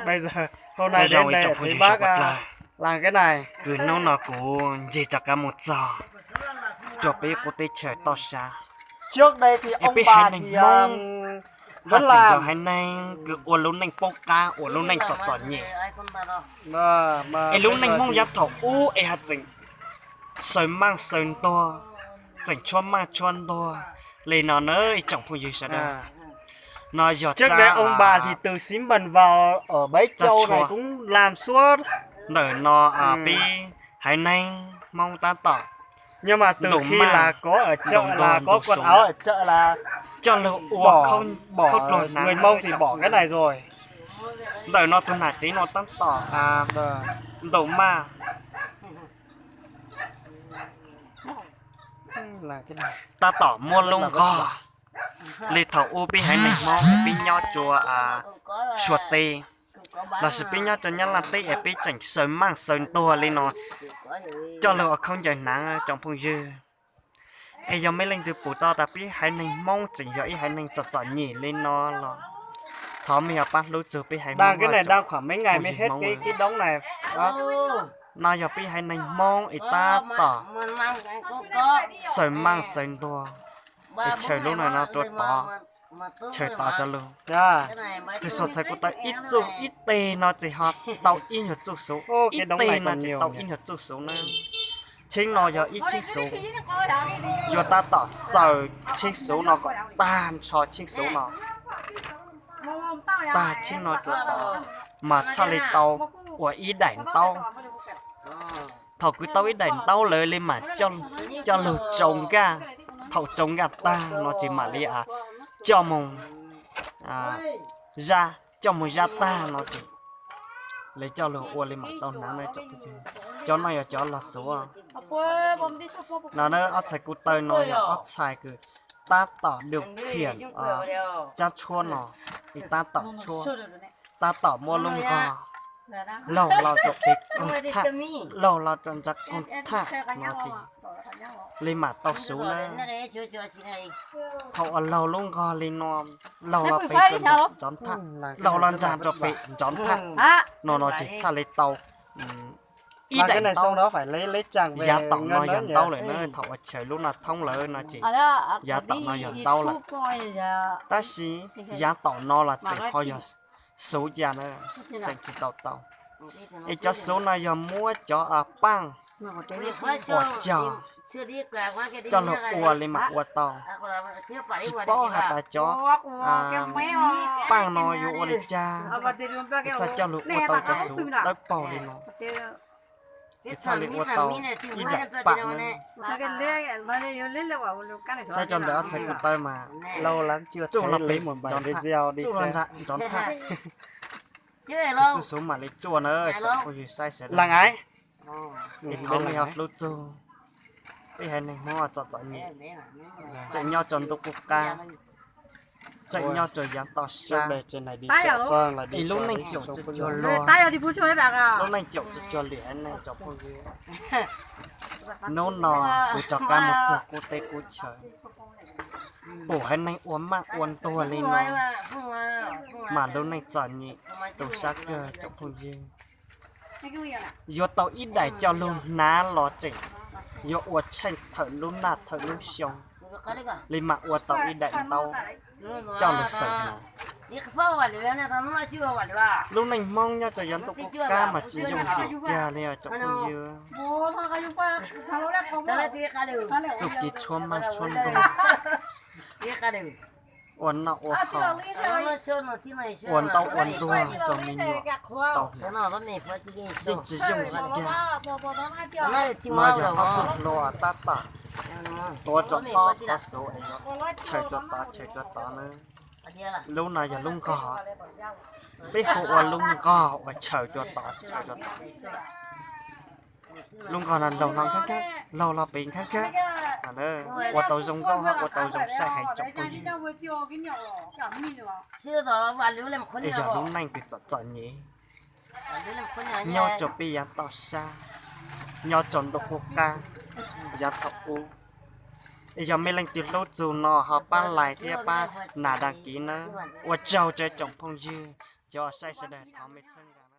Ua zoo ib tsoom phooj ywg sawv daws, kws hnub no kuv ncig rov qab mus txog rua peb qub teb chaws toj sab, es peb haiv neeg Hmoob haj tseem yog haiv neeg kws ua lub neej poob qab, ua lub neej txom txom nyem. Es lub neej Hmoob yav thaum ub es haj tseem xaws maaj xaws ntuag, tseem tshuab maaj tshuab ntuag li no na ib tsoom phooj ywg sawv daws. No yog Trước đây ông bà thì từ xín Bần vào ở Bái Châu này cũng làm suốt. Ntawm no peb haiv neeg Hmoob tab tom, nhưng mà từ khi là có ở chợ là có quần áo ở chợ là coj lug ua khaub dluag hnav, người Mông thì bỏ cái này rồi. Ntawm no tug nam tsev no tab tom ntaus maj, tab tom muab lub nqog li thaum ub peb haiv neeg Hmoob peb nyob rua Suav teb lossis peb nyob rua Nyab Laj teb es peb tseem xaws maaj xaws ntuag li no coj lug ua khaub ncaws hnav tsoom phooj ywg. Es yog mej leej twg pum tau tas peb haiv neeg Hmoob tseem yog ib haiv neeg txom txom nyem li no los thov mej ho pab hlub txug peb haiv Hmoob. No yog peb haiv neeg Hmoob es tab tom xaws maaj xaws ntuag es chaws lub no no rua tod, chaws tod rua lug. Txhua txhua txhais kuv taw ib txuj ib teg no tseem ho tau ib nyuag txuj xuv, ib teg no tseem tau ib nyuag txuj xuv na. Tsheeb no yog ib tsheeb xuv, yuav tab tom xaws tsheeb xuv no kom tag nrho tsheeb xuv no, tag tsheeb no rua tod mas txhaj li tau ua ib daim ntaub. Thaum kws tau ib daim ntaub lawm li mas coj lug tsau nkaj, thaum tsau nkaj tag no ces mam li coj moog zab, coj moog zab tag no ces li coj lug ua li mam tau hnav na. Cov no yog cov log xuv no na, ob txhais kuv taw no yog ob txhais kws tab tom dua khiam tsab tshuab no, es tab tom tshuab, tab tom muab lub nqog laug los rua pem koog thaj, laug los rua ntsa koog thaj no ces li mam tau xuv na. Thaum uas laug lub nqog li no, laug los pem rua ntsa nrov nthaj, laug los ntsa rua pem nrov nthaj no no ces txhaj li tau ib daim ntaub. Yav tom no yog ntaub lawm na, thaum uas chaws lub no thoob lawm no ces yav tom no yog ntaub lawm. Tab sis yav tom no los tseem ho yog xuv ca na, tseem tsis tau tau. Es cov xuv no yog muab cov paaj uas cog coj lug ua li mam ua tau. Tsis paub has tas cov paaj no yuav ua li cas, es txhaj coj lug ua tau cov xuv dawb paug li no, es txhaj li ua tau ib daim paaj na. Saib rua ntawm ob txhais kuv taw mas tsuj los pem nrov nthaj, tsuj los ntsa nrov nthaj. Tsuj xuv mam li tsuaj na, tsoom phooj ywg saib sawv daws. Es thov mej ho hlub txug peb haiv neeg Hmoob txom txom nyem, tseem nyob rua ntuj qub qab, tseem nyob rua yav toj sab. Es lub neej caum tsis cuag luag, lub neej caum tsis cuag lwm haiv neeg tsoom phooj ywg. Hnub no kuv rov qab mus txug qub teb qub chaw, pum haiv neeg ua maaj ua ntuag li no, mas lub neej txom nyem tu sab kawg tsoom phooj ywg. Yuav tau ib daim coj lug hnav los tseem yuav ua tsheej thawm lub naj thawm lub xyoo li mam ua tau ib daim ntaub coj lug xaws hnav. Lub neej Hmoob nyob rua yav ntuj qub qab mas tsis yooj yim kiag li os tsoom phooj ywg. Txuj kev tshuab maaj tshuab ntuag, ua noj ua haus, ua ntaub ua ntuag rua me nyuam tau hnav, yeej tsis yooj yim kiag. No yog ob tug hluas tab tom tuav rua ob qhov xuv es yuav tshaws rua tod tshaws rua tod na. Lub no yog lub nqog, peb hu ua lub nqog uas tshaws rua tod tshaws rua tod. Lub nqog no laug los nkhab nkhab, laug los pem nkhab nkhab, ua tau zoo nkauj hab ua tau zoo saib heev tsoom phooj ywg. Es yog lub neej kws txom txom nyem nyob rua peb yav toj sab, nyob rua ntuj qub qab yav thaum ub. Es yog mej leej twg hlub txug no ho pab like thiab pab nias đăng ký nawb. Ua tsaug rua tsoom phooj ywg Cov saib sawv daws thov mej txhawb nqa.